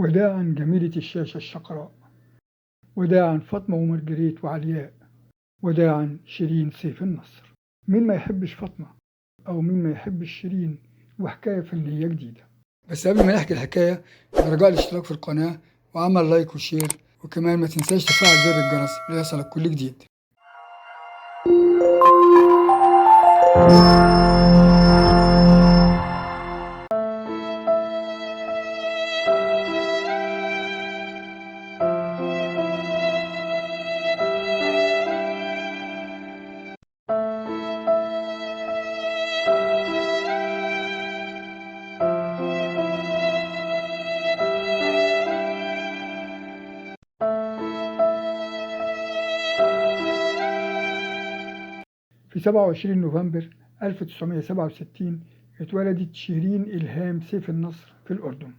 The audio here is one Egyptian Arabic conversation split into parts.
وداعا جميلة الشاشة الشقراء، وداعا فاطمة ومارجريت وعلياء، وداعا شيرين سيف النصر. مين ما يحبش فاطمة أو مين ما يحبش شيرين؟ وحكاية فنية جديدة. بس قبل ما نحكي الحكاية، برجاء الاشتراك في القناة وعمل like و share، وكمان ما تنساش تفعل زر الجرس ليصلك كل جديد. في 27 نوفمبر 1967 اتولدت شيرين إلهام سيف النصر في الأردن.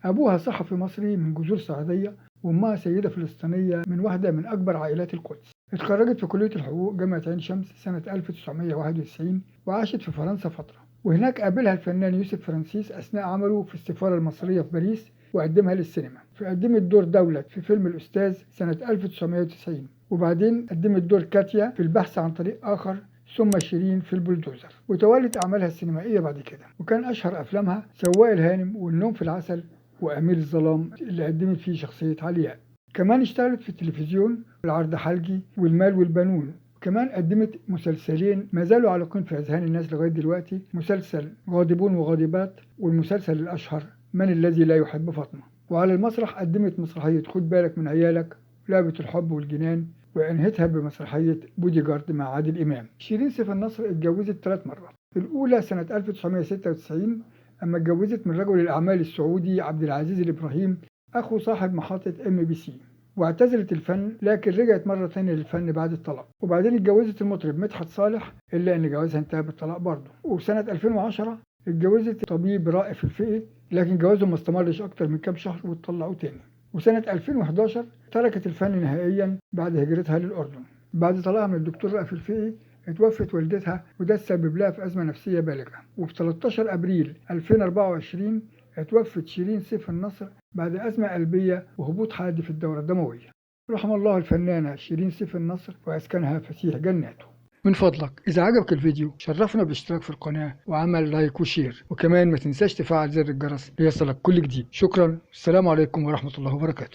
أبوها صحفي مصري من جذور صعيدية، وأمها سيدة فلسطينية من واحدة من أكبر عائلات القدس. اتخرجت في كلية الحقوق جامعة عين شمس سنة 1991، وعاشت في فرنسا فترة، وهناك قابلها الفنان يوسف فرانسيس أثناء عمله في السفارة المصرية في باريس، وقدمها للسينما. فقدمت دور دولة في فيلم الأستاذ سنة 1990، وبعدين قدمت دور كاتيا في البحث عن طريق آخر، ثم شيرين في البلدوزر. وتوالت أعمالها السينمائية بعد كده، وكان أشهر أفلامها سواق الهانم والنوم في العسل وأمير الظلام اللي قدمت فيه شخصية علياء. كمان اشتغلت في التلفزيون العرض حلجي والمال والبنون. كمان قدمت مسلسلين ما زالوا عالقين في أذهان الناس لغاية دلوقتي، مسلسل غاضبون وغاضبات، والمسلسل الأشهر من الذي لا يحب فاطمة. وعلى المسرح قدمت مسرحية خد بالك من عيالك، لعبة الحب والجنان، وأنهتها بمسرحية بودي جارد مع عادل إمام. شيرين سيف النصر اتجوزت 3 مرات. الأولى سنة 1996 أما اتجوزت من رجل الأعمال السعودي عبد العزيز الإبراهيم، أخو صاحب محطة MBC، واعتزلت الفن، لكن رجعت مرة ثانية للفن بعد الطلاق. وبعدين اتجوزت المطرب مدحت صالح، إلا أن جوازها انتهى بالطلاق برضه. وسنة 2010 اتجوزت طبيب رائف الفقي، لكن جوازهم ما استمرش أكتر من كام شهر واتطلقوا تاني. وسنة 2011 تركت الفن نهائيا بعد هجرتها للأردن. بعد طلاقها من الدكتور رأفت الفقي اتوفت والدتها، وده سبب لها في أزمة نفسية بالغة. وفي 13 أبريل 2024 اتوفت شيرين سيف النصر بعد أزمة قلبية وهبوط حاد في الدورة الدموية. رحم الله الفنانة شيرين سيف النصر وأسكنها فسيح جناته. من فضلك إذا عجبك الفيديو شرفنا بالاشتراك في القناة وعمل like و share، وكمان ما تنساش تفعل زر الجرس ليصلك كل جديد. شكرا، السلام عليكم ورحمة الله وبركاته.